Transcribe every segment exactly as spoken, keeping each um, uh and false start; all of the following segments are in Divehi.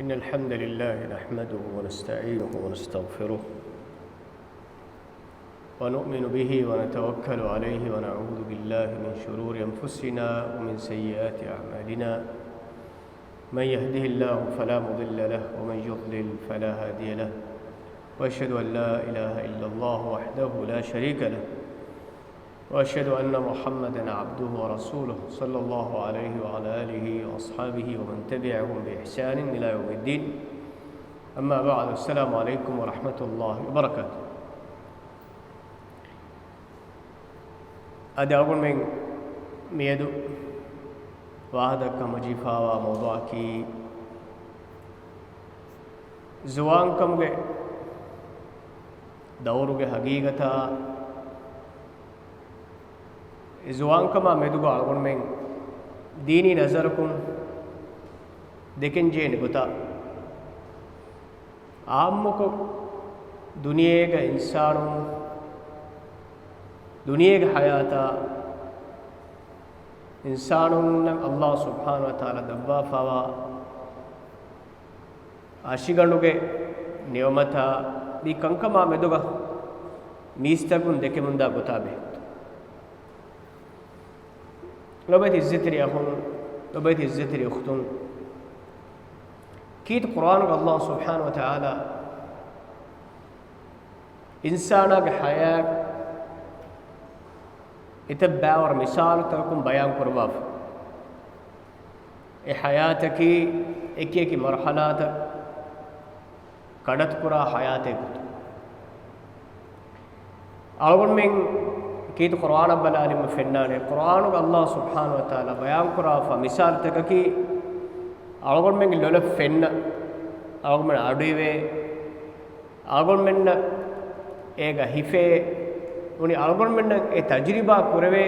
إن الحمد لله نحمده ونستعينه ونستغفره، ونؤمن به ونتوكل عليه، ونعوذ بالله من شرور أنفسنا ومن سيئات أعمالنا. من يهده الله فلا مضل له، ومن يضلل فلا هادي له. وأشهد أن لا إله إلا الله وحده لا شريك له، وأشهد أن محمدا عبده ورسوله، صلى الله عليه وعلى آله وأصحابه ومن تبعهم بإحسان إلى يوم الدين. أما بعد، السلام عليكم ورحمة الله وبركاته. އަދި އަޅުގަނޑުމެން މިއަދު ވާހަކަދައްކަން ހަމަޖެހިފައިވާ މައުޟޫޢަކީ، ޒުވާންކަމުގެ ދައުރުގެ ހަގީގަތާ، އެ ޒުވާންކަމާ މެދުގަ އަޅުގަނޑުމެން ދީނީ ނަޒަރަކުން ދެކެންޖެހޭނެ ގޮތާ، އާއްމުކޮށް ދުނިޔޭގަ އިންސާނުން، ދުނިޔޭގެ ޙަޔާތާ، އިންސާނުންނަށް ﷲ ސުބްޙާނަހޫ ވަތަޢާލާ ދައްވާފައިވާ އަށިގަނޑުގެ ނިޢުމަތާ، މި ކަންކަމާ މެދުގަ މީސްތަކުން ދެކެމުންދާ ގޮތާ ބެހޭ. ލޮބުވެތި އިއްޒަތްތެރި އަޚުން، ލޮބުވެތި އިއްޒަތްތެރި އުޚްތުން، ކީރިތި ޤުރްއާނުގަ ﷲ ސުބްޙާނަހޫ ވަތަޢާލާ އިންސާނާގެ ޙަޔާތް އެތައް ބައިވަރު މިސާލުތަކަކުން ބަޔާން ކުރައްވާފަ. އެ ޙަޔާތަކީ އެކި އެކި މަރުޙަލާތައް ކަޑައްތުކުރާ ޙަޔާތެއް ގޮތުން. އަޅުގަނޑުމެން ކީރިތި ޤުރްއާނަށް ބަލާލީމަ ފެންނާނެ، ޤުރްއާނުގަ ﷲ ސުބްޙާނަހޫ ވަތަޢާލާ ބަޔާންކުރާފަ މިސާލުތަކަކީ، އަޅުގަނޑުމެންގެ ލޮލަށް ފެންނަ، އަޅުގަނޑުމެން އަޑުއިވޭ، އަޅުގަނޑުމެންނަށް އޭގަ ހިފޭ، ނޫނީ އަޅުގަނޑުމެންނަށް އެ ތަޖުރިބާ ކުރެވޭ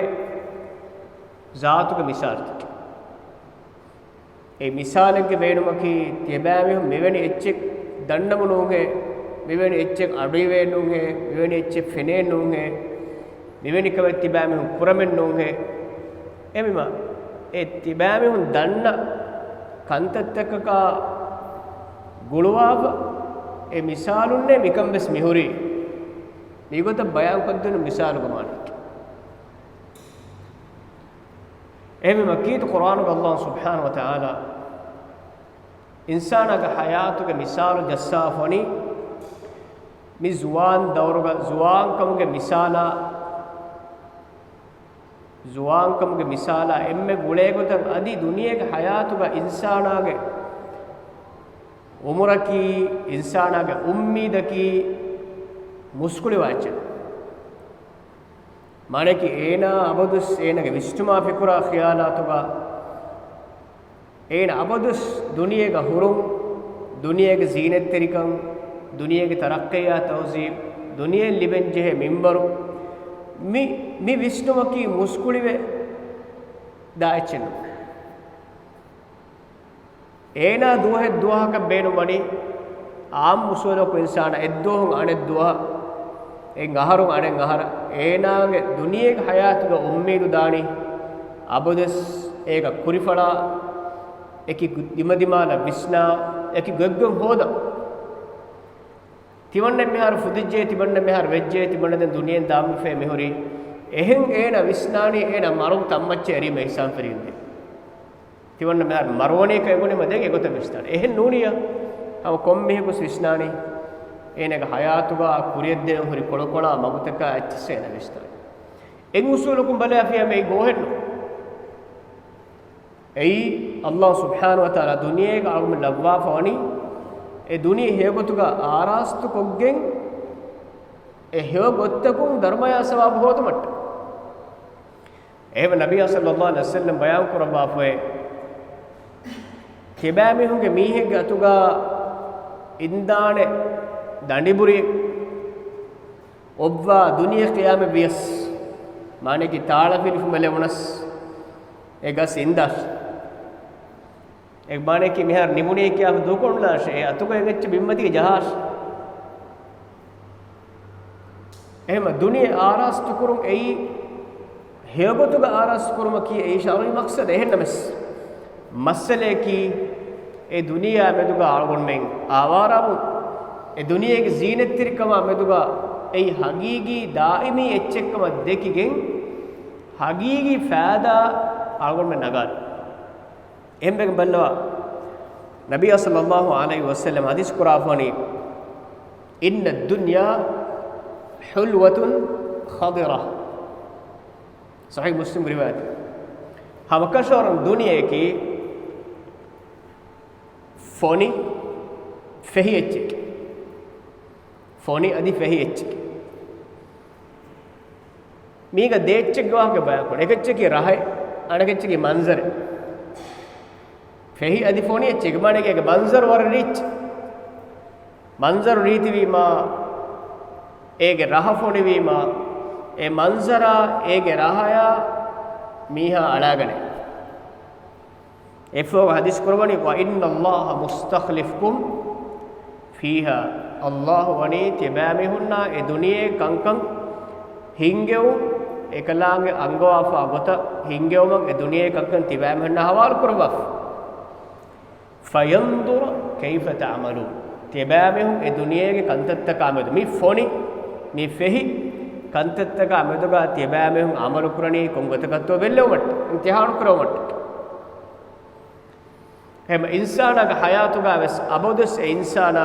ޒާތުގެ މިސާލުތަކެއް. އެ މިސާލެއްގެ ބޭނުމަކީ، ތިޔަބައިމީހުން މިވެނި އެއްޗެއް ދަންނަމުން ނޫންހޭ، މިވެނި އެއްޗެއް އަޑުއިވޭން ނޫންހޭ، މިވެނި އެއްޗެއް ފެނޭން ނޫންހޭ، މިވެނި ކަމެއް ތިބާމީހުން ކުރަމެއް ނޫންހޭ. އެހެންވީމަ، އެ ތިބާމީހުން ދަންނަ ކަންތައްތަކަކާ ގުޅުވާފަ، އެ މިސާލުންނޭ މިކަން ވެސް މިހުރީ. މިގޮތަށް ބަޔާންކޮށްދިނުން މިސާލުގެ މާނައަކީ. އެހެންވީމަ ކީރިތި ޤުރްއާނުގަ ﷲ ސުބްޙާނަހޫ ވަތަޢާލާ އިންސާނާގެ ޙަޔާތުގެ މިސާލު ޖައްސާފަ ވަނީ، މި ޒުވާން ދައުރުގަ ޒުވާންކަމުގެ މިސާލާ، ޒުވާންކަމުގެ މިސާލާ އެންމެ ގުޅޭގޮތަށް އަދި ދުނިޔޭގެ ޙަޔާތުގަ އިންސާނާގެ އުމުރަކީ، އިންސާނާގެ އުއްމީދަކީ މުސްކުޅިވާ އެއްޗެއް. މާނައަކީ، އޭނާ އަބަދުސް އޭނާގެ ވިސްނުމާ ފިކުރާ ޚިޔާލާތުގަ އޭނާ އަބަދުސް ދުނިޔޭގަ ހުރުން، ދުނިޔޭގެ ޒީނަތްތެރިކަން، ދުނިޔޭގެ ތަރައްޤީއާ ތަހުޒީބު، ދުނިޔެއިން ލިބެންޖެހޭ މިންވަރު، މި، މި ވިސްނުމަކީ މުސްކުޅިވެ ދާ އެއްޗެއް ނޫން. އޭނާ ދުވަހެއް ދުވަހަކަށް ބޭނުންވަނީ، އާއްމު އުސޫލަކު އިންސާނާ އެއްދުވަހުން އަނެއްދުވަހަށް، އެއް އަހަރުން އަނެއް އަހަރަށް، އޭނާގެ ދުނިޔޭގެ ޙަޔާތުގަ އުއްމީދު ދާނީ، އަބަދުވެސް އޭގަ ކުރިފަޅާ، އެކި ދިމަދިމާލަށް ވިސްނާ، އެކި ގޮތްގޮތް ހޯދަން. ތިމަންނަ މިހާރު ފުދިއްޖެ، ތިމަންނަ މިހާރު ވެއްޖެ، ތިމަންނަ ދެން ދުނިޔެއިން ދާންވެފައި މިހުރީ. އެހެން އޭނާ ވިސްނާނީ، އޭނާ މަރުގެ ތަންމައްޗަށް އެރީމަ އިޙްސާން ފެށިގެންދޭ. ތިމަންނަ މިހާރު މަރުވަނީ ކައިގުޅީމަ ދެން އެގޮތަށް ވިސްނާނެ. އެހެން ނޫނިއްޔާ، ހަމަ ކޮންމެހެން ވެސް ވިސްނާނީ، އޭނާގެ ޙަޔާތުގަ ކުރިއަށްދޭން ހުރި ކޮޅުކޮޅާ މަގުތަކާ އެއްޗިއްސަށް އޭނާ ވިސްނާނީ. އެއް އުސޫލަކުން ބަލާފިޔާ މެއި ގޯހެއްނު. އެއީ، ﷲ ސުބްޙާނަހޫ ވަތަޢާލާ ދުނިޔޭގަ އަޅުގަނޑު ލައްވާފަ ވަނީ، އެ ދުނިޔެ ހެޔޮގޮތުގަ އާރާސްތުކޮށްގެން، އެ ހެޔޮ ގޮތްތަކުން ދަރުމަޔާ ސަވާބު ހޯދުމަށްޓަށް. އެހެންވެ ނަބިއްޔާ ޞައްލައްލާހު ޢަލައިހި ވަސައްލަމް ބަޔާން ކުރައްވާފައޭ، ތިބާމީހުންގެ މީހެއްގެ އަތުގަ އިންދާނެ ދަނޑިބުރި އޮއްވާ ދުނިޔެ ޤިޔާމަތް ވިޔަސް، މާނައަކީ ތާޅަފިލިފުމެއް ލެވުނަސް، އެ ގަސް އިންދާށި. އެ މާނައަކީ މިހާރު ނިމުނީ ކިޔާފަ ދޫކޮށްލާށޭ، އެ އަތުގަ އެއްޗެއް ބިންމަތީގަ ޖަހާށޭ. އެހެންމަ ދުނިޔެ އާރާސްތުކުރުން އެއީ، ހެޔޮގޮތުގަ އާރާސްތުކުރުމަކީ އެއީ ޝަރުޢީ މަޤްޞަދެއް. އެހެންނަމަސް، މައްސަލަޔަކީ، އެ ދުނިޔެއާ މެދުގަ އަޅުގަނޑުމެން އާވާރާވުން، އެ ދުނިޔޭގެ ޒީނަތްތެރިކަމާ މެދުގަ އެއީ ހަގީގީ ދާއިމީ އެއްޗެއްކަމަށް ދެކިގެން، ހަގީގީ ފައިދާ އަޅުގަނޑުމެން ނަގާނެ. އެހެންވެގެން ބައްލަވާ، ނަބިއްޔާ ޞައްލައްލާހު ޢަލައިހި ވަސައްލަމަ ޙަދީޘް ކުރާފަނީ، إن الدنيا حلوة خضرة. ޞަޙީޙު މުސްލިމް ރިވާޔަތެއް. ހަމަކަށަވަރުން ދުނިޔެއަކީ ފޮނި ފެހި އެއްޗެކޭ. ފޮނި އަދި ފެހި އެއްޗެކޭ. މީގަ ދޭއްޗެއްގެ ވާހަކަ ބަޔާންކުރަން. އެކެއްޗަކީ ރަހައެއް، އަނެކެއްޗަކީ މަންޒަރެއް. ފެހި އަދި ފޮނި އެއްޗެކޭ. މާނައަކީ އޭގެ މަންޒަރު ވަރަށް ރީއްޗެއް. މަންޒަރު ރީތިވީމާ، އޭގެ ރަހަ ފޮނިވީމާ، އެ މަންޒަރާ އޭގެ ރަހަޔާ މީހާ އަޅާގަނެ. އެއަށްފަހު ޙަދީޘް ކުރައްވަނީ، وإن الله مستخلفكم فيها. ﷲ ވަނީ ތިޔަބައިމީހުންނާ އެ ދުނިޔޭ ކަންކަން ހިންގެވުން، އެކަލާނގެ އަންގަވާފާ ގޮތަށް ހިންގެވުމަށް އެ ދުނިޔޭ ކަންކަން ތިޔަބައިމީހުންނާ ހަވާލު ކުރައްވާފަ. فينظر كيف تعملون. ތިޔަބައިމީހުން އެ ދުނިޔޭގެ ކަންތައްތަކާ މެދު، މި ފޮނި، މި ފެހި ކަންތައްތަކާ މެދުގަ ތިޔަބައިމީހުން ޢަމަލު ކުރަނީ ކޮން ގޮތަކަށްތޯ ބެއްލެވުމަށްޓަކައި، އިމްތިޙާނު ކުރެވުމަށްޓަކައި. އެހެން އިންސާނާގެ ޙަޔާތުގަ ވެސް އަބަދުވެސް އެ އިންސާނާ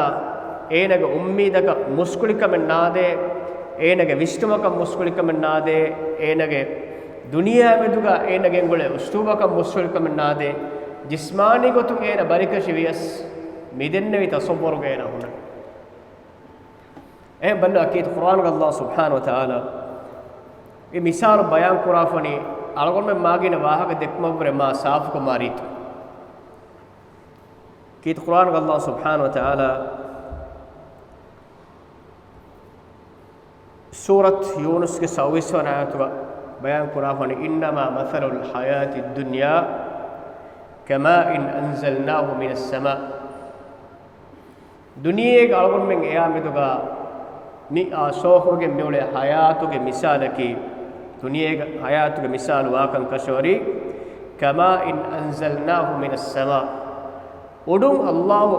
އޭނާގެ އުއްމީދަކަށް މުސްކުޅިކަމެއް ނާދޭ، އޭނާގެ ވިސްނުމަކަށް މުސްކުޅިކަމެއް ނާދޭ، އޭނާގެ ދުނިޔެއާ މެދުގަ އޭނާ ގެންގުޅޭ އުސްލޫބަކަށް މުސްކުޅިކަމެއް ނާދޭ، ޖިސްމާނީ ގޮތުން އޭނާ ބަލިކަށި ވިޔަސް މިދެންނެވި ތަޞައްވަރުގަ އޭނާ ހުންނަނީ. އެހެން ބައްލަވާ ކީރިތި ޤުރްއާނުގަ ﷲ ސުބްޙާނަހޫ ވަތަޢާލާ މި މިސާލު ބަޔާން ކުރާފަނީ، އަޅުގަނޑުމެން މާގިނަ ވާހަކަ ދެއްކުމަށްވުރެ މާ ސާފުކޮށް މާ ރީތި. ކީރިތި ޤުރްއާނުގަ ﷲ ސުބްޙާނަހޫ ވަތަޢާލާ ސޫރަތު ޔޫނުސްގެ ސައުވީސް ވަނަ އާޔަތުގަ ބަޔާން ކުރާފަނީ، إنما مثل الحياة الدنيا كماء أنزلناه من السماء. ދުނިޔޭގެ އަޅުގަނޑުމެން އެއާ މެދުގަ މި އާ ސޯހުގެ މިއުޅޭ ޙަޔާތުގެ މިސާލަކީ، ދުނިޔޭގެ ޙަޔާތުގެ މިސާލު ވާކަން ކަށަވަރީ، كماء أنزلناه من السماء. އުޑުން ﷲ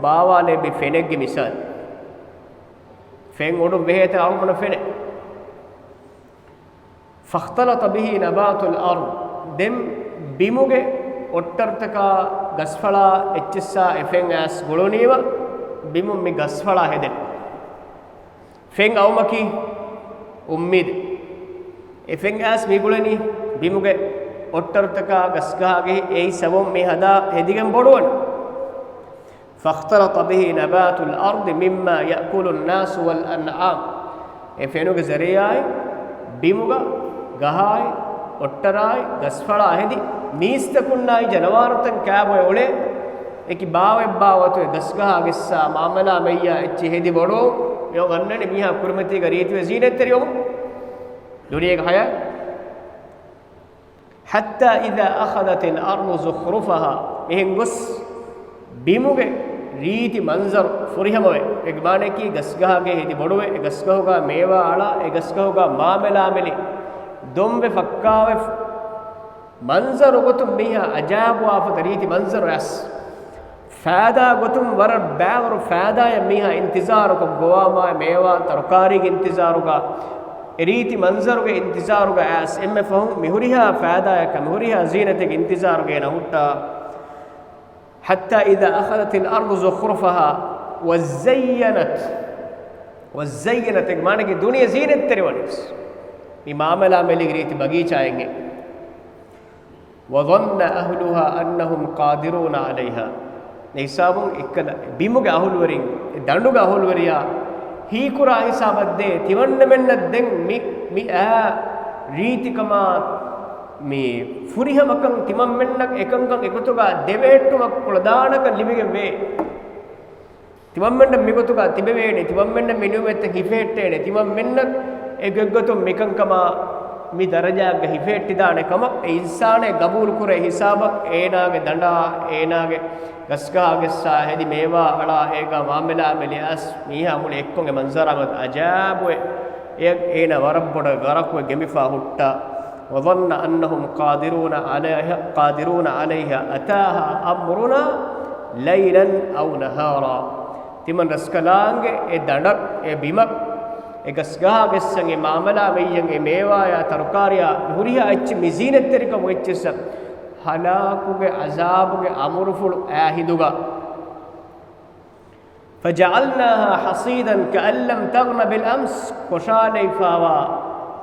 ބާވާލެއްވި ފެނެއްގެ މިސާލު. ފެން އުޑުން ވެހޭތާ އަޅުގަނޑު ފެނެއް. فاختلط به نبات الأرض. ދެން ބިމުގެ އޮއްޓަރުތަކާ ގަސްފަޅާ އެއްޗިއްސާ އެ ފެން އައިސް ގުޅުނީމަ، ބިމުން މި ގަސްފަޅާ ހެދެން. ފެން އައުމަކީ އުއްމީދެއް. އެ ފެން އައިސް މި ގުޅެނީ ބިމުގެ އޮއްޓަރުތަކާ ގަސްގަހާގެ އެއީ ސަބަބުން މި ހަދާ ހެދިގެން ބޮޑުވަނީ. فاختلط به نبات الأرض مما يأكل الناس والأنعام. އެ ފެނުގެ ޒަރީޢާއިން ބިމުގަ ގަހާއި، އޮއްޓަރާއި، ގަސްފަޅާ ހެދި، މީސްތަކުންނާއި ޖަނަވާރުތައް ކާބޮއެ އުޅޭ، އެކި ބާވަތްބާވަތު އެ ގަސްގަހާ ގެއްސާ މާމަލާ މެއްޔާ އެއްޗި ހެދި ބޮޑު، މިއޮ ގަންނަނީ މީހާ ކުރިމަތީގަ ރީތިވެ ޒީނަތްތެރިވަމުން. ދުނިޔޭގެ ހަޔާ حتى إذا أخذت الأرض زخرفها. މިހެން ގޮސް ބިމުގެ ރީތި މަންޒަރު ފުރިހަމަވެ، އޭގެ މާނައަކީ ގަސްގަހާގެ ހެދި ބޮޑުވެ، އެ ގަސްގަހުގަ މޭވާ އަޅާ، އެ ގަސްގަހުގަ މާމެލާމެލި ދޮންވެ ފައްކާވެފަ، މަންޒަރު ގޮތުން މީހާ އަޖާބުވާފަދަ ރީތި މަންޒަރު އައިސް. ފައިދާ ގޮތުން ވަރަށް ބައިވަރު ފައިދާއެއް މީހާ އިންތިޒާރުކޮށް، ގޮވާމާ މޭވާ ތަރުކާރީގެ އިންތިޒާރުގަ، އެ ރީތި މަންޒަރުގެ އިންތިޒާރުގަ އައިސް އެންމެ ފަހުން މި ހުރިހާ ފައިދާއަކަށް، މި ހުރިހާ ޒީނަތެއްގެ އިންތިޒާރުގަ އޭނަ ހުއްޓާ. حتى إذا أخذت الأرض زخرفها وزينت. وزينت، އޭގެ މާނައަކީ ދުނިޔެ ޒީނަތްތެރިވަނީސް. މި މާމެލާމެލީގެ ރީތި ބަގީޗާއެއްގެ. وظن أهلها أنهم قادرون عليها. މި ހިސާބުން އެއްކަލަ ބިމުގެ އަހުލުވެރިން، އެ ދަނޑުގެ އަހުލުވެރިޔާ ހީކުރާ ހިސާބަށްދޭ، ތިމަންނަމެންނަށް ދެން މި، މި އާ ރީތިކަމާ، މި ފުރިހަމަކަން ތިމަންމެންނަށް އެކަންކަން އެގޮތުގަ ދެބެހެއްޓުމަށް ކުޅަދާނަކަން ލިބިގެންވޭ. ތިމަންމެންނަށް މިގޮތުގަ ތިބެވޭނެ، ތިމަންމެންނަށް މި ނިޢުމަތްތައް ހިފެހެއްޓޭނެ، ތިމަންމެންނަށް އެ ގޮތްގޮތުން މިކަންކަމާ މި ދަރަޖާގަ ހިފެހެއްޓިދާނެ ކަމަށް އެ އިންސާނެއް ގަބޫލުކުރޭ ހިސާބަށް އޭނާގެ ދަނޑާ، އޭނާގެ ގަސްގަހާ ގެއްސާ ހެދި މޭވާ އަޅާ އޭގަ މާމެލާމެލި އައިސް މީހާ މުޅި އެއްކޮށް އެ މަންޒަރާ މަދު އަޖާބުވެ، އެ، އޭނާ ވަރަށް ބޮޑަށް ޣަރަޤުވެ ގެނބިފާ ހުއްޓާ. وظن أنهم قادرون عليها، قادرون عليها أتاها أمرنا ليلا أو نهارا. ތިމަން ރަސްކަލާނގެ އެ ދަނޑަށް، އެ ބިމަށް، އެ ގަސްގަހާ ގެއްސަން، އެ މާމަލާ މެއްޔަން، އެ މޭވާޔާ ތަރުކާރިޔާ، ހުރިހާ އެއްޗެއް މި ޒީނަތްތެރިކަމުގެ އެއްޗިއްސަށް ހަލާކުގެ ޢަޒާބުގެ އަމުރުފުޅު އާ ހިނދުގަ. فجعلناها حصيدا كأن لم تغن بالأمس، ކޮށާލައިފާވާ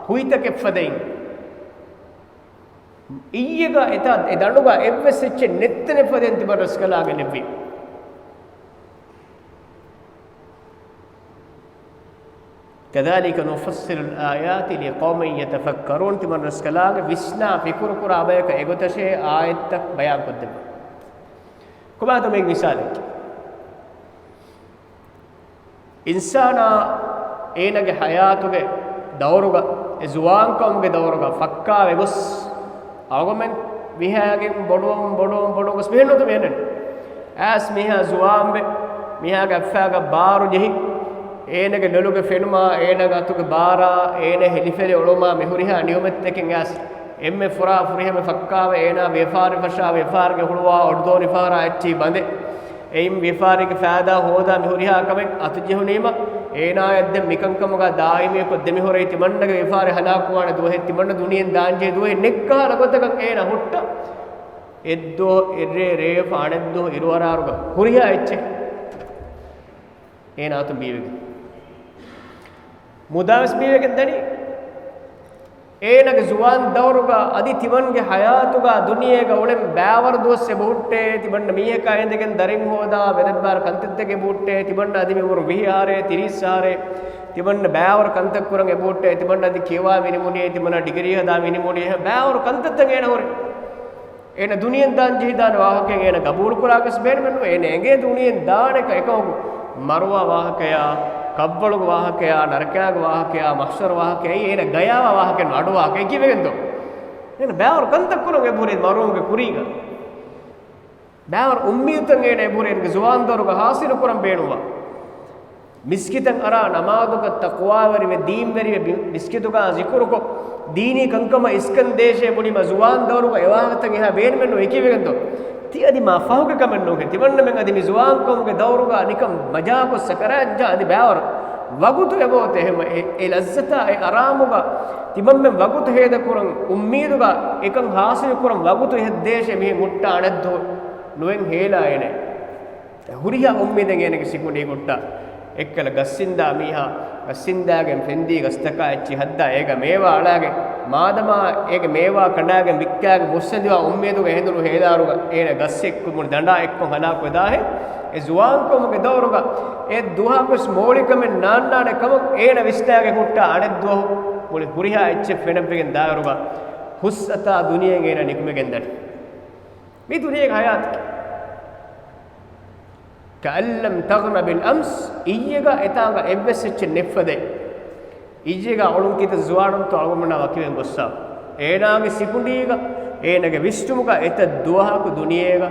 ހުއިތަކެއް ފަދައިން. އިއްޔެގަ އެތާ އެ ދަނޑުގަ އެއްވެސް އެއްޗެއް ނެތްތަނެއް ފަދައިން ތިމަން ރަސްކަލާނގެ ލެއްވި. كذلك نفصل الآيات لقوم يتفكرون. ތިމަން ރަސްކަލާނގެ ވިސްނާ ފިކުރު ކުރާ ބަޔަކަށް އެގޮތަށޭ އާޔަތްތައް ބަޔާން ކޮށްދެއްވަން. ކޮބާތޯ މީގެ މިސާލެއް؟ އިންސާނާ އޭނަގެ ޙަޔާތުގެ ދައުރުގަ، އެ ޒުވާންކަމުގެ ދައުރުގަ ފައްކާވެ ގޮސް، އަޅުގަނޑުމެން މިހާގެން ބޮޑުވަމުން ބޮޑުވަމުން ބޮޑުވަމުން ގޮސް މިހެން ނުތަ މިހެން. އައިސް މިހާ ޒުވާންވެ، މިހާގެ އަތްފައިގަ ބާރު ޖެހި، އޭނަގެ ލޮލުގެ ފެނުމާ، އޭނަގެ އަތުގެ ބާރާ، އޭނަ ހެލިފެލި އޮޅުމާ، މި ހުރިހާ ނިޢުމަތްތަކެއް އައިސް އެންމެ ފުރާ ފުރިހަމަ ފައްކާވެ، އޭނާ ވިޔަފާރި ފަށާ، ވިޔަފާރިގެ ހުޅުވާ އޮޑުދޯނި ފަހަރާ އެއްޗިހި ބަނދެ، އެއިން ވިޔަފާރީގެ ފައިދާ ހޯދާ މި ހުރިހާ ކަމެއް އަތުޖެހުނީމަ، އޭނާޔަށް ދެން މިކަންކަމުގަ ދާއިމީކޮށް ދެމިހުރެ ތިމަންނަގެ ވިޔަފާރި ހަލާކުވާނެ ދުވަހެއް، ތިމަންނަ ދުނިޔެއިން ދާންޖެހޭ ދުވަހެއް ނެއްކާ ހަލަ ގޮތަކަށް އޭނާ ހުއްޓަ. އެއްދުވަހު އެއްރޭ ރޭފަ އަނެއްދުވަހު އިރުއަރާރުގަ ހުރިހާ އެއްޗެއް އޭނާ އަތުން ބީވެގެން. މުދާވެސް ބީވެގެން ދަނީ. އޭނަގެ ޒުވާން ދައުރުގަ އަދި ތިމަންގެ ޙަޔާތުގަ ދުނިޔޭގަ އުޅެން ބައިވަރު ދުވަސް އެބަހުއްޓޭ، ތިމަންނަ މީހަކާ އިނދެގެން ދަރިން ހޯދާ ވެލެއްވާރު ކަންތައްތަކެއް އެބަހުއްޓޭ، ތިމަންނަ އަދި މި އުމުރު ވިހި އަހަރޭ، ތިރީސް އަހަރޭ، ތިމަންނަ ބައިވަރު ކަންތައް ކުރަން އެބަހުއްޓޭ، ތިމަންނަ އަދި ކިޔަވާ މިނިމުނީ، ތިމަންނަ ޑިގްރީ ހަދާ މިނިމުނީ، ބައިވަރު ކަންތައްތައް އޭނަ ހުރި. އޭނަ ދުނިޔެން ދާން ޖެހިދާނެ ވާހަކައެއް އޭނަ ގަބޫލުކުރާކަސް ބޭނުމެއްނު. އޭނަ އެނގޭ ދުނިޔެން ދާނެކަ އެކަމަކު މަރުވާ ވާހަކަޔާ، ކަށްވަޅުގެ ވާހަކަޔާ، ނަރަކާގެ ވާހަކަޔާ، މަޙްޝަރު ވާހަކަޔާ، އެއީ އޭނަ ގަޔާވާ ވާހަކައެއްނު، އަޑު ވާހަކަ. އެކިވެގެންތޯ؟ އޭނަ ބައިވަރު ކަންތައް ކުރަން އެބަހުރޭ މަރުވުމުގެ ކުރީގަ. ބައިވަރު އުއްމީދުތައް އޭނަ އެބަހުރޭ އޭނަގެ ޒުވާންދައުރުގަ ހާސިލު ކުރަން ބޭނުންވާ. މިސްކިތަށް އަރާ ނަމާދުގަ ތަޤްވާވެރިވެ، ދީންވެރިވެ، މި-، މިސްކިތުގަ ޒިކުރުކޮށް، ދީނީ ކަންކަމަށް އިސްކަން ދޭށޭ ބުނީމަ، ޒުވާން ދައުރުގަ އެވާހަކަތައް އެހާ ބޭނުމެއްނު. އެކިވެގެންތޯ؟ ތި އަދި މާ ފަހުގެ ކަމެއް ނޫންހޭ. ތިމަންނަމެން އަދި މި ޒުވާންކަމުގެ ދައުރުގަ ނިކަން މަޖާކޮށް ސަކަރާތްޖާ އަދި ބައިވަރު ވަގުތު އެބައޮތޭ. އެހެންމަ އެ، އެ ލައްޒަތާ އެ އަރާމުގަ ތިމަންމެން ވަގުތު ހޭދަކުރަން އުއްމީދުގަ އެކަން ހާސިލުކުރަން ވަގުތު އެހެއްދޭށޭ މިހެން ހުއްޓާ އަނެއްދުވަހު ނުވެން ހޭލާ އޭނަ. ހުރިހާ އުއްމީދެއް އޭނަގެ ސިކުނޑީގަ ހުއްޓާ. އެއްކަލަ ގަސްއިންދާ މީހާ، ގަސްއިންދާގެން ފެންދީ ގަސްތަކާ އެއްޗި ހައްދާ އޭގަ މޭވާ އަޅާގެން، މާދަމާ އޭގެ މޭވާ ކަނޑާގެން ވިއްކާގެން މުއްސަނދިވާ އުއްމީދުގަ ހެނދުނު ހޭލާރުގަ އޭނަ ގަސް އެއްކޮށް މުޅި ދަނޑާ އެއްކޮށް ހަލާކުވެދާހެން، އެ ޒުވާންކަމުގެ ދައުރުގަ އެ ދުވަހަކުވެސް މޯޅިކަމެއް ނާންނާނެ ކަމަށް އޭނަ ވިސްނާގެން ހުއްޓާ އަނެއްދުވަހު މުޅި ހުރިހާ އެއްޗެއް ފެނަށްވެގެން ދާއިރުގަ ހުސްއަތާ ދުނިޔެއިން އޭނަ ނިކުމެގެން ދަނީ. މި ދުނިޔޭގެ ޙަޔާތަކީ. كأن لم تغن بالأمس، އިއްޔެގަ އެތާނގަ އެއްވެސް އެއްޗެއް ނެތްފަދައިން. އިއްޔެގަ އޮޅުން ކިތައް ޒުވާނުންތޯ އަޅުގަނޑުމެންނާ ވަކިވެން ގޮއްސާ. އޭނާގެ ސިކުނޑީގަ، އޭނާގެ ވިސްނުމުގަ އެތައް ދުވަހަކު ދުނިޔޭގަ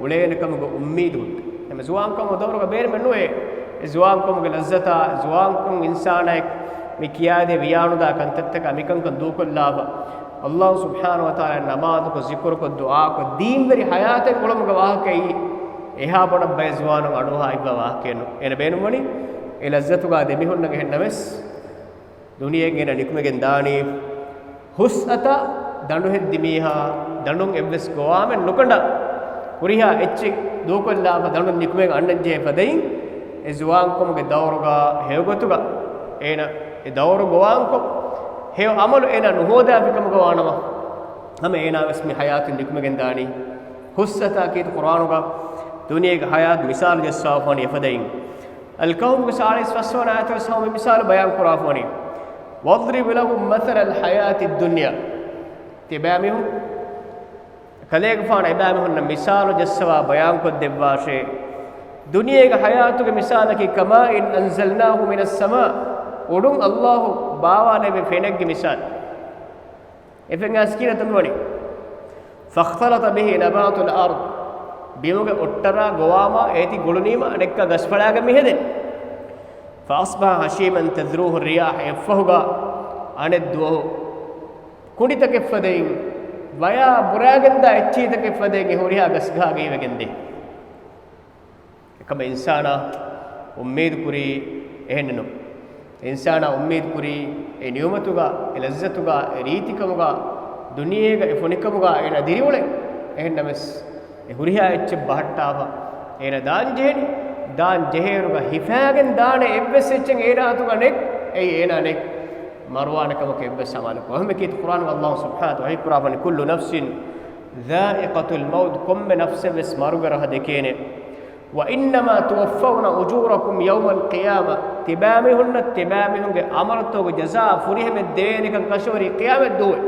އުޅޭނެ ކަމުގެ އުއްމީދު ހުއްޓި. އެމެ ޒުވާންކަމުގެ ދައުރުގަ ބޭނުމެއް ނުވޭ. އެ ޒުވާންކަމުގެ ލައްޒަތާ، ޒުވާންކަން އިންސާނާއެކު މި ކިޔާދޭ ވިޔާނުދާ ކަންތައްތަކާ މިކަންކަން ދޫކޮށްލާފަ. އައްލާހު ސުބްޙާނަހު ވަތަޢާލާ ނަމާދުކޮށް، ޒިކުރުކޮށް، ދުޢާކޮށް، ދީންވެރި ޙަޔާތެއް އުޅުމުގެ ވާހަކައީ، އެހާ ބޮޑަށް ބައެއް ޒުވާނުން އަޑުއަހާ އިއްވާ ވާހަކައެއްނު. އޭނަ ބޭނުންވަނީ، އެ ލައްޒަތުގާ ދެމިހުންނަން. އެހެންނަމަވެސް، ދުނިޔެއިން އޭނަ ނިކުމެގެން ދާނީ، ހުސްއަތާ ދަނޑުހެއްދި މީހާ، ދަނޑުން އެއްވެސް ގޮވާމެއް ނުކަނޑާ، ހުރިހާ އެއްޗެއް ދޫކޮށްލާފަ ދަނޑުން ނިކުމެގެން އަންނަންޖެހޭ ފަދައިން، އެ ޒުވާންކަމުގެ ދައުރުގާ ހެޔޮގޮތުގަ އޭނަ އެ ދައުރު ގޮވާންކޮށް، ހެޔޮ އަމަލު އޭނާ ނުހޯދާފިކަމުގަ ވާނަމަ، ހަމަ އޭނާވެސް މި ޙަޔާތުން ނިކުމެގެން ދާނީ. ހުސްއަތާ ކީރިތި ޤުރްއާނުގަ ދުނިޔޭގެ ޙަޔާތު މިސާލު ޖައްސާފާނީ އެފަދައިން. އަލްކަހްފުގެ ސާޅީސް ފަސްވަނަ އާޔަތުވެސް ހަމަ މި މިސާލު ބަޔާން ކުރާފާނީ. واضرب لهم مثل الحياة الدنيا. ތިބާމީހުން ކަލޭގެފާނަށް އެބައިމީހުންނަށް މިސާލު ޖައްސަވާ ބަޔާންކޮށްދެއްވާށޭ. ދުނިޔޭގެ ޙަޔާތުގެ މިސާލަކީ كماء أنزلناه من السماء، އުޑުން އައްލާހު ބާވާލެއްވި ފެނެއްގެ މިސާލު. އެ ފެން އައިސް ކީރިތި ތަންވަނީ. فاختلط به نبات الأرض، ބިމުގެ އޮއްޓަރާ ގޮވާމާ އޭތި ގުޅުނީމަ އަނެއްކާ ގަސްފަޅާގެން މިހެދެން. فأصبح هشيما تذروه الرياح، އެއަށްފަހުގާ އަނެއްދުވަހު ކުނޑިތަކެއްފަދައިން، ވަޔާ ބުރާގެންދާ އެއްޗިހިތަކެއްފަދައިން އެ ހުރިހާ ގަސްގަހާގައި ވެގެންދޭ. ކަމަށް އިންސާނާ އުއްމީދު ކުރީ އެހެނެއް ނޫން. އިންސާނާ އުއްމީދު ކުރީ އެ ނިޢުމަތުގަ، އެ ލައްޒަތުގަ، އެ ރީތިކަމުގަ، ދުނިޔޭގަ އެ ފޮނިކަމުގަ އޭނާ ދިރިއުޅެން. އެހެންނަމަވެސް، އެ ހުރިހާ އެއްޗެއް ބަހައްޓާފަ އޭނާ ދާން ޖެހެނީ. ދާން ޖެހޭއިރުގަ ހިފާގެން ދާނެ އެއްވެސް އެއްޗެއް އޭނާ އަތުގަ ނެތް. އެއީ އޭނާ ނެތް މަރުވާނެ ކަމަކަށް އެއްވެސް އަމާލެއް. އެހެންވެ ކީރިތި ޤުރްއާނުގަ ﷲ ސުބްޙާނަހޫ ވަތަޢާލާ ވަޙީ ކުރާފަނީ، كل نفس ذائقة الموت، ކޮންމެ ނަފްސެއްވެސް މަރުގެ ރަހަ ދެކޭނެ. وإنما توفون أجوركم يوم القيامة، ތިބާމީހުންނަށް ތިބާމީހުންގެ ޢަމަލުތަކުގެ ޖަޒާ ފުރިހަމަ ދޭނެކަން ކަށަވަރީ ޤިޔާމަތް ދުވަހު.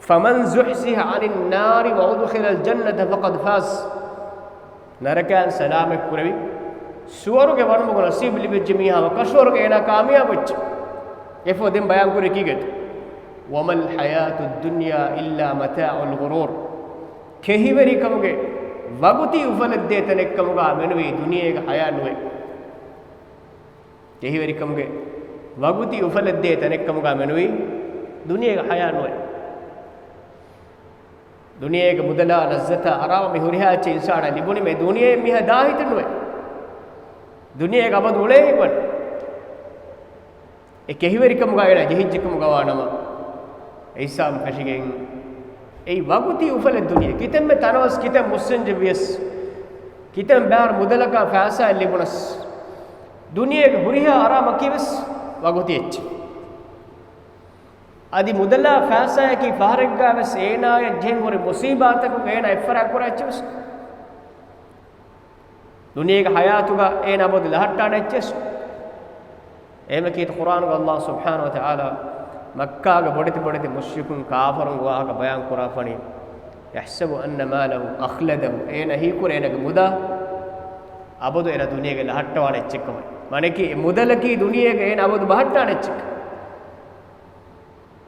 فمن زحزح عن النار وأدخل الجنة فقد فاز. ނަރަކައިން ސަލާމަތް ކުރެވި، ސުވަރުގެ ވަނުމުގެ ނަސީބު ލިބިއްޖެ މީހާ ކަށަވަރުގެ އޭނާ ކާމިޔާބުވެއްޖެ. އެފަހު ދެން ބަޔާން ކުރީ ކީކޭތޯ؟ وما الحياة الدنيا إلا متاع الغرور. ކެހިވެރިކަމުގެ ވަގުތީ އުފަލެއްދޭ ތަނެއްކަމުގަ މެނުވީ ދުނިޔޭގެ ޙަޔާތް ނުވޭ. ކެހިވެރިކަމުގެ ވަގުތީ އުފަލެއްދޭ ތަނެއްކަމުގަ މެނުވީ ދުނިޔޭގެ ޙަޔާތް ނުވޭ. ދުނިޔޭގެ މުދަލާ ލައްޒަތާ އަރާމާ މި ހުރިހާ އެއްޗެއް އިންސާނާ ލިބުނީމަ ދުނިޔެ މީހާ ދާހިތެއް ނުވޭ. ދުނިޔޭގަ އަބަދު އުޅޭ ހިތްވަނީ. އެ ކެހިވެރިކަމުގަ އޭނާ ޖެހިއްޖެކަމުގަވާނަމަ، އެ ހިސާބުން ފެށިގެން އެއީ ވަގުތީ އުފަލެއް ދުނިޔެ. ކިތަންމެ ތަނަވަސް، ކިތަން މުއްސަންޖެއްވިޔަސް، ކިތަން ބާރު މުދަލަކާ ފައިސާއެއް ލިބުނަސް، ދުނިޔޭގެ ހުރިހާ އަރާމަކީވެސް ވަގުތީ އެއްޗެއް. އަދި މުދަލާ ފައިސާއަކީ ފަހަރެއްގަވެސް އޭނާޔަށް ޖެހެން ހުރި މުސީބާތަކުން އޭނާ އެއްފަރާތް ކުރާ އެއްޗެއްވެސް. ދުނިޔޭގެ ޙަޔާތުގަ އޭނާ އަބަދު ލަހައްޓާނެ އެއްޗެއް. އެހެންވެ ކީރިތި ޤުރްއާނުގަ ﷲ ސުބްޙާނަހޫ ވަތަޢާލާ މައްކާގެ ބޮޑެތި ބޮޑެތި މުޝްރިކުން ކާފަރުންގެ ވާހަކަ ބަޔާން ކުރާފަނީ، يحسب أن ماله أخلده، އޭނާ ހީކުރޭ އޭނާގެ މުދާ އަބަދު އޭނާ ދުނިޔޭގަ ލަހައްޓަވާނެ އެއްޗެއްކަމަށް. މާނައަކީ އެ މުދަލަކީ ދުނިޔޭގަ އޭނާ އަބަދު ބަހައްޓާނެ އެއްޗެއް.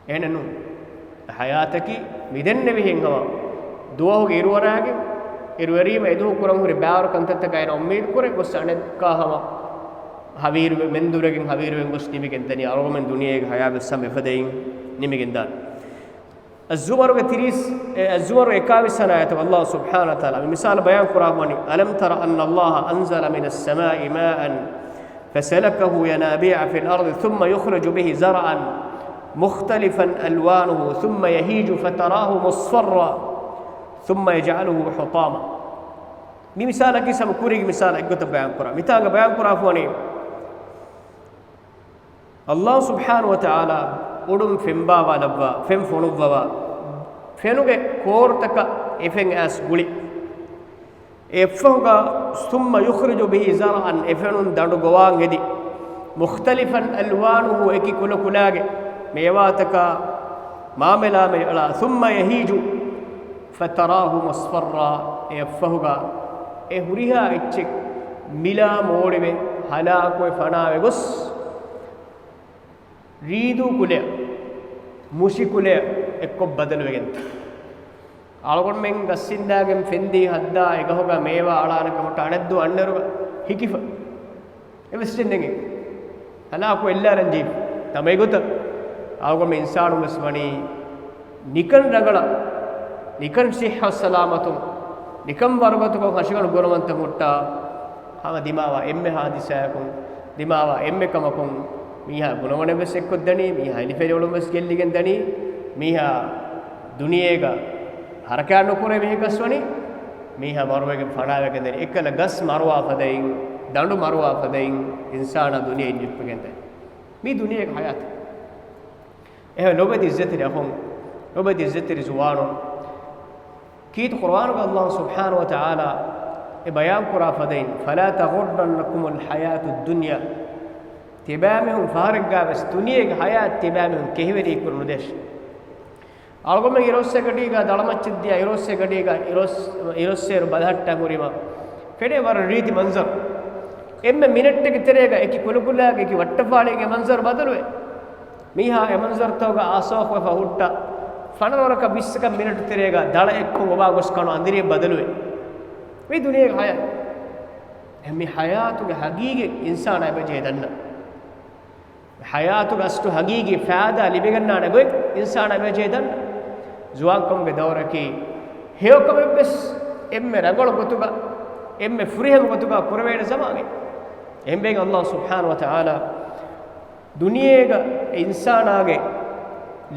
އެހެނެއް ނޫން. ޙަޔާތަކީ މިދެންނެވިހެން ހަމަ ދުވަހުގެ އިރުއަރާގެން، އިރުއެރީމަ އެދުވަހު ކުރަން ހުރި ބާރު ކަންތައްތަކާ އޭނާ އުއްމީދު ކުރޭ ގޮސް އަނެއްކާ ހަމަ ހަވީރު މެންދުރެގެން ހަވީރުވެން ގޮސް ނިމިގެން ދަނީ، އަޅުގަމެން ދުނިޔޭގެ ޙަޔާތްވެސް ހަމަ އެފަދައިން ނިމިގެން ދާނެ. އައްޒުމަރުގެ ތިރީސް، އެ، އައްޒުމަރު އެކާވީސް ވަނަ އާޔަތުގަ ﷲ ސުބްޙާނަހޫ ވަތަޢާލާ މި މިސާލު ބަޔާން ކުރާފަނީ، ألم تر أن الله أنزل من السماء ماء فسلكه ينابيع في الأرض ثم يخرج به زرعا مختلفا ألوانه ثم يهيج فتراه مصفرا ثم يجعله حطاما. މި މިސާލަކީ ސަމް ކުރީގެ މިސާލަށް އެއްގޮތަށް ބަޔާން ކުރާ. މިތާނގަ ބަޔާން ކުރާފަނީ، ﷲ ސުބްޙާނަހޫ ވަތަޢާލާ އުޑުން ފެންބާވާލައްވާ، ފެން ފޮނުއްވަވާ، ފެނުގެ ކޯރުތަކަށް އެ ފެން އައިސް ގުޅި. އެއަށްފަހުގަ، ثم يخرج به زرعا، އެ ފެނުން ދަނޑު ގޮވާން ހެދި، مختلفا ألوانه، އެކި ކުލަކުލާގެ މޭވާތަކާ މާމެލާމެ އަޅާ، ثم يهيج فتراه مصفرا، އެއަށްފަހުގަ އެ ހުރިހާ އެއްޗެއް މިލާ މޯޅިވެ، ހަލާކުވެ، ފަނާވެ ގޮސް، ރީދޫ ކުލައަށް، މުށި ކުލައަށް އެއްކޮށް ބަދަލުވެގެން. އަޅުގަނޑުމެން ގަސް އިންދާގެން ފެންދީ ހައްދާ އެގަހުގަ މޭވާ އަޅާނެ ކަމަށް އަނެއްދުވަހު އަންނައިރުގަ ހިކިފަ. އެވެސް ޖެންނެގެން ހަލާކު އެއްލާރަން ޖެހިފަ. ހަމަ އެގޮތަށް އަޅުގަނޑުމެން އިންސާނުން ވެސް ވަނީ ނިކަން ރަނގަޅަށް، ނިކަން ޞިއްޙަތް ސަލާމަތުން، ނިކަން ވަރުގަދަކޮށް ހަށިގަނޑު ގުނަވަންތައް ހުއްޓާ، ހަމަ ދިމާވާ އެންމެ ހާދިސާއަކުން، ދިމާވާ އެންމެ ކަމަކުން، މީހާ ގުނަވަނެއް ވެސް އެއްކޮށް ދަނީ، މީހާ އެލިފެލިއުޅުން ވެސް ގެއްލިގެން ދަނީ، މީހާ ދުނިޔޭގަ ހަރަކާތް ނުކުރޭ މީހަކަސް ވަނީ، މީހާ މަރުވެގެން ފަނާވެގެން ދަނީ. އެއްކަލަ ގަސް މަރުވާ ފަދައިން، ދަނޑު މަރުވާ ފަދައިން، އިންސާނާ ދުނިޔެއިން ނިއްކުގެން ދަނީ. މީ ދުނިޔޭގެ ޙަޔާތެއް. އެހެން ލޮބުވެތި އިއްޒަތްތެރި އަޚުން، ލޮބުވެތި އިއްޒަތްތެރި ޒުވާނުން، ކީރިތި ޤުރްއާނުގަ ﷲ ސުބްޙާނަހޫ ވަތަޢާލާ އެ ބަޔާން ކުރާ ފަދައިން، فلا تغرنكم الحياة الدنيا، ތިބާމީހުން ފަހަރެއްގަ ވެސް ދުނިޔޭގެ ޙަޔާތް ތިބާމީހުން ކެހިވެރި ކުރަނުދޭށޭ. އަޅުގަނޑުމެން އިރުއޮއްސޭގަޑީގަ ދަޅަމައްޗަށް ދިޔަ، އިރުއޮއްސޭގަޑީގަ އިރުއޮއްސް-، އިރުއޮއްސޭއިރު ބަލަހައްޓަން ހުރީމަ ފެނޭ ވަރަށް ރީތި މަންޒަރު. އެންމެ މިނެޓްގެ ތެރޭގަ އެކި ކުލަކުލާގެ އެކި ވައްޓަފާޅީގެ މަންޒަރު ބަދަލުވޭ. މީހާ އެ މަންޒަރުތަކުގަ އާސޯހުވެފަ ހުއްޓާ، ފަނަރަ ވަރަކަށް ވިއްސަކަށް މިނެޓު ތެރޭގަ ދަޅަ އެއްކޮށް އޮވާ ގޮސް ކަނު އަނދިރިއެއް ބަދަލުވޭ. މީ ދުނިޔޭގެ ހަޔާތް. މި ހަޔާތުގެ ހަގީގަތް އިންސާނާ އެބަޖެހޭ ދަންނަ. ހަޔާތުގެ އަސްލު ހަގީގީ ފައިދާ ލިބިގަންނާނެ ގޮތް އިންސާނާ އެބަޖެހޭ ދަންނަ. ޒުވާންކަމުގެ ދައުރަކީ ހެޔޮކަމެއްވެސް އެންމެ ރަނގަޅު ގޮތުގަ އެންމެ ފުރިހަމަ ގޮތުގަ ކުރެވޭނެ ޒަމާނެއް. އެހެންވެ އަލްލާހު ސުބްޙާނަހު ވަތަޢާލާ ދުނިޔޭގަ އިންސާނާގެ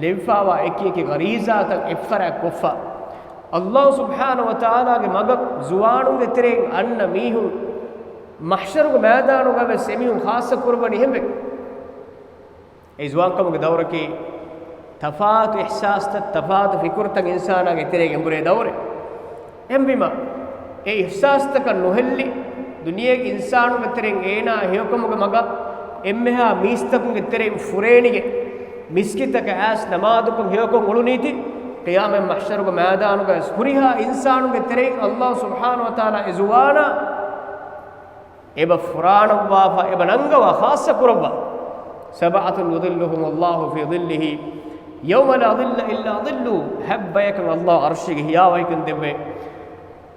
ލެވިފާވާ އެކި އެކި ޣަރީޒާތައް އެއްފަރާތް ކޮށްފަ، އަލްލާހު ސުބްޙާނަހު ވަތަޢާލާގެ މަގަށް ޒުވާނުންގެ ތެރެއިން އަންނަ މީހުން މަޙްޝަރުގެ މައިދާނުގަ ވެސް އެމީހުން ޚާއްޞަ ކުރައްވަނީ އެހެންވެ. އެ ޒުވާންކަމުގެ ދައުރަކީ ތަފާތު އިޙްސާސްތައް، ތަފާތު ފިކުރުތައް އިންސާނާގެ ތެރޭގަ އެނބުރޭ ދައުރެއް. އެހެންވީމަ، އެ އިޙްސާސްތަކަށް ނުހެއްލި، ދުނިޔޭގެ އިންސާނުންގެ ތެރެއިން އޭނާ ހެޔޮކަމުގެ މަގަށް އެންމެހާ މީސްތަކުންގެ ތެރެއިން ފުރޭނިގެ، މިސްކިތަކަށް އައިސް ނަމާދުކޮށް ހެޔޮކޮށް އުޅުނީތީ، ޤިޔާމަތް މަޙްޝަރުގެ މައިދާނުގަ ވެސް ހުރިހާ އިންސާނުންގެ ތެރެއިން އަލްލާހު ސުބްޙާނަހު ވަތަޢާލާ އެ ޒުވާނާ އެބަ ފުރާނައްވާފަ، އެބަ ނަންގަވާ، ޚާއްޞަ ކުރައްވާ. سبعة يظلهم الله في ظله يوم لا ظل إلا ظله. ހަތް ބަޔަކަށް އަލްލާހު ޢަރްޝީގެ ހިޔާވަހިކަން ދެއްވޭ.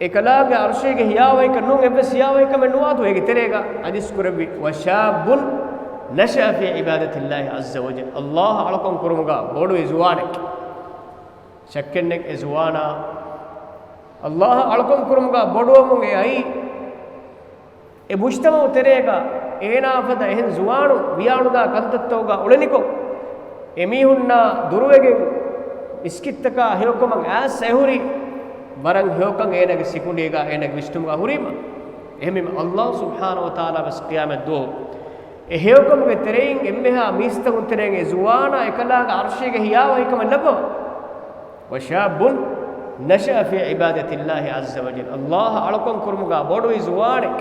އެކަލާނގެ ޢަރްޝީގެ ހިޔާވަހިކަން ނޫން އެއްވެސް ހިޔާވަހިކަމެއް ނުވާތު އޭގެ ތެރޭގަ ޙަދީޘް ކުރެއްވި، وشاب نشأ في عبادة الله عز وجل. އަލްލާހަށް އަޅުކަން ކުރުމުގަ ބޮޑުވި ޒުވާނެއް. ޝައްކެއްނެތް އެ ޒުވާނާ އަލްލާހަށް އަޅުކަން ކުރުމުގަ ބޮޑުވަމުން އެ އައީ، އެ މުޖްތަމަޢު ތެރޭގަ އޭނާ ފަދަ އެހެން ޒުވާނު ވިޔާނުދާ ކަންތައްތަކުގަ އުޅެނިކޮށް، އެމީހުންނާ ދުރުވެގެން މިސްކިތްތަކާ ހެޔޮކަމަށް އައިސް އެހުރީ، ވަރަށް ހެޔޮކަން އޭނާގެ ސިކުނޑީގަ އޭނާގެ ވިސްނުމުގަ ހުރީމަ. އެހެންވީމަ، އަލްލާހު ސުބްޙާނަހު ވަތަޢާލާ ވެސް ޤިޔާމަތް ދުވަހު އެ ހެޔޮކަމުގެ ތެރެއިން އެންމެހާ މީސްތަކުން ތެރެއިން އެ ޒުވާނާ އެކަލާނގެ ޢަރްޝީގެ ހިޔާވަހިކަމަށް ލައްވަވާ. وشاب نشأ في عبادة الله عز وجل. އަލްލާހަށް އަޅުކަން ކުރުމުގަ ބޮޑުވި ޒުވާނެއް.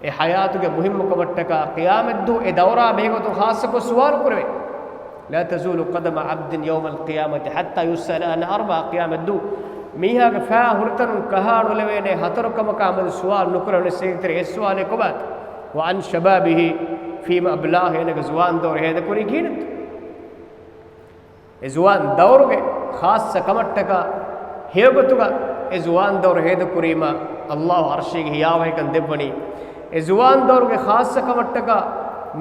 އެ ޙަޔާތުގެ މުހިއްމުކަމަށްޓަކާ ޤިޔާމަތްދުވަހު އެ ދައުރާ ބެހޭގޮތުން ޚާއްޞަކޮށް ސުވާލު ކުރެވޭ. لا تزول قدم عبد يوم القيامة حتى يسأل عن أربع. ޤިޔާމަތްދުވަހު މީހާގެ ފައި ހުރިތަނުން ކަހާ ނުލެވޭނެ ހަތަރު ކަމަކާ މެދު ސުވާލު ނުކުރެވޭނެ. އޭގެ ތެރޭ އެއް ސުވާލެއް ކޮބާތަ؟ وعن شبابه فيما أبلاه. އޭނާގެ ޒުވާން ދައުރު ހޭދަކުރީ ކިހިނެއްތަ؟ އެ ޒުވާން ދައުރުގެ ޚާއްޞަ ކަމަށްޓަކާ ހެޔޮގޮތުގަ އެ ޒުވާން ދައުރު ހޭދަކުރީމަ، އަލްލާހު ޢަރްޝީގެ ހިޔާވަހިކަން ދެއްވަނީ. އެ ޒުވާން ދައުރުގެ ޚާއްޞަ ކަމަށްޓަކާ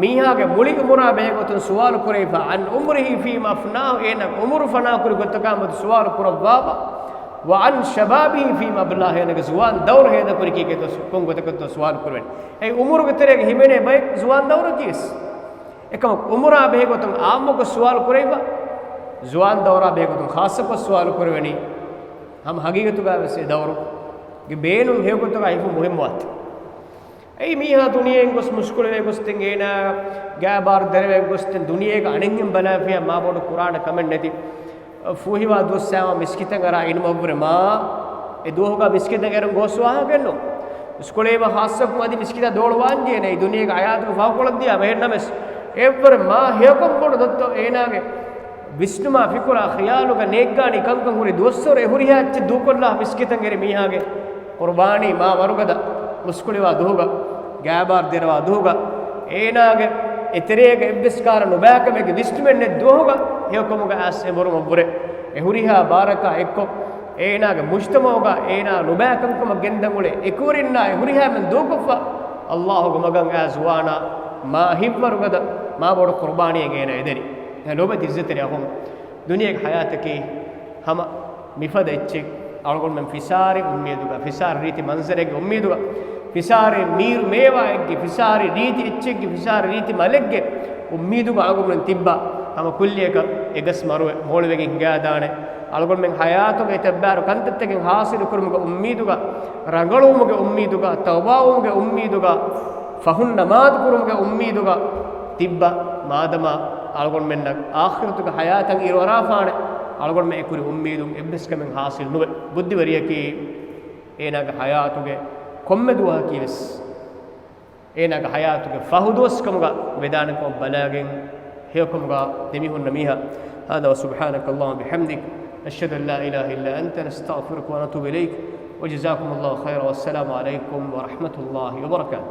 މީހާގެ މުޅި އުމުރާ ބެހޭގޮތުން ސުވާލު ކުރެވިފަ، عن عمره فيما أفناه، އޭނާ އުމުރު ފަނާކުރި ގޮތަކާ މެދު ސުވާލު ކުރައްވާފަ، وعن شبابه فيما أبلاه، އޭނާގެ ޒުވާން ދައުރު ހޭދަކުރި ކީކޭތޯ، ކޮން ގޮތަކަށްތޯ ސުވާލު ކުރެވެނީ. އެ އުމުރުގެ ތެރޭގަ ހިމެނޭ ބައެއް ޒުވާން ދައުރަކީވެސް. އެކަމަކު އުމުރާ ބެހޭގޮތުން އާއްމުކޮށް ސުވާލު ކުރެވިފަ، ޒުވާން ދައުރާ ބެހޭގޮތުން ޚާއްޞަކޮށް ސުވާލު ކުރެވެނީ، ހަމަ ހަގީގަތުގަ ވެސް އެ ދައުރުގެ ބޭނުން ހެޔޮގޮތުގަ ހިފުން މުހިއްމުވާތީ. އެއީ މީހާ ދުނިޔެއިން ގޮސް މުޝްކުޅެވޭ ގޮސްދެން އޭނާ ގާބާރު ދެރަވެ ގޮސްދެން ދުނިޔޭގަ އަނެއްހެން ބަލާފިޔާ މާބޮޑު ކުރާނެ ކަމެއް ނެތި. ފޫހިވާ ދުވަސް ސައިވާ މިސްކިތަށް އަރާ އިނުމަށްވުރެ މާ އެ ދުވަހުގަ މިސްކިތަށް އެރުން ގޯސް ވާހަކައެއްނު. އިސްކޮޅީމަ ޚާއްޞަކުން އަދި މިސްކިތަށް ދޯޅު ވާންޖެހޭނެ. އެ ދުނިޔޭގެ ހަޔާތުގެ ފަހުކޮޅަށް ދިޔާ މެހެންނަމެސް އެއްވަރެއް މާ ހެޔޮކަން ބޮޑު ދޮއްތޯ އޭނާގެ ވިސްނުމާ ފިކުރާ ޚިޔާލުގަ ނޭއްގާނީ ކަންކަން ހުރި ދުވަސްވަރު އެ ހުރިހާ އެއްޗެއް ދޫކޮށްލާ މިސްކިތަށް އެރި މީހާގެ ޤުރުބާނީ މާ ވަރުގަދަ މުސްކުޅިވާ ދުވަހުގަ، ގާބާރު ދެރަވާ ދުވަހުގަ، އޭނާގެ އެތެރޭގަ އެއްވެސް ކަހަލަ ނުބައިކަމެއްގެ ވިސްނުމެއް ނެތް ދުވަހުގަ ހެޔޮކަމުގަ އައިސް އެނބުރުމަށްވުރެ، އެ ހުރިހާ ބާރަކާ އެއްކޮށް، އޭނާގެ މުޖްތަމަޢުގަ އޭނާ ނުބައިކަންކަމަށް ގެންދަން އުޅޭ އެކުވެރިންނާ އެ ހުރިހާ މެން ދޫކޮށްފަ، އަލްލާހުގެ މަގަށް އައި ޒުވާނާ މާ ހިތްވަރުގަދަ މާ ބޮޑު ޤުރުބާނީއެއް އޭނާ އެދެނީ. ލޯބިވެތި ޢިއްޒަތްތެރި އަޚުން، ދުނިޔޭގެ ޙަޔާތަކީ ހަމަ މިފަދަ އެއްޗެއް. އަޅުގަނޑުމެން ފިސާރި އުއްމީދުގަ، ފިސާރި ރީތި މަންޒަރެއްގެ އުއްމީދުގަ، ފިސާރި މީރު މޭވާއެއްގެ، ފިސާރި ރީތި އެއްޗެއްގެ، ފިސާރި ރީތި މަލެއްގެ އުއްމީދުގަ އަޅުގަނޑުމެން ތިއްބާ، ހަމަ ކުއްލިއަކަށް އެ ގަސް މަރުވެ މޯޅިވެގެން ހިނގާދާނެ. އަޅުގަނޑުމެން ޙަޔާތުގަ އެތައްބާރު ކަންތައްތަކެއް ޙާޞިލު ކުރުމުގެ އުއްމީދުގަ، ރަނގަޅުވުމުގެ އުއްމީދުގަ، ތައުބާވުމުގެ އުއްމީދުގަ، ފަހުން ނަމާދު ކުރުމުގެ އުއްމީދުގަ ތިއްބާ، މާދަމާ އަޅުގަނޑުމެންނަށް އާޚިރަތުގެ ޙަޔާތަށް އިރުއަރާފާނެ، އަޅުގަނޑުމެން އެކުރި އުއްމީދުން އެއްވެސް ކަމެއް ޙާޞިލު ނުވޭ. ބުއްދިވެރިޔަކީ އޭނާގެ ޙަޔާތުގެ ކޮންމެ ދުވަހަކީވެސް، އޭނާގެ ޙަޔާތުގެ ފަހު ދުވަސް ކަމުގަ ވެދާނެ ކަމަށް ބަލާގެން ހެޔޮކަމުގަ ދެމިހުންނަ މީހާ. هذا وسبحانك اللهم بحمدك، نشهد أن لا إله إلا أنت، نستغفرك ونتوب إليك، وجزاكم الله خيرا، والسلام عليكم ورحمة الله وبركاته.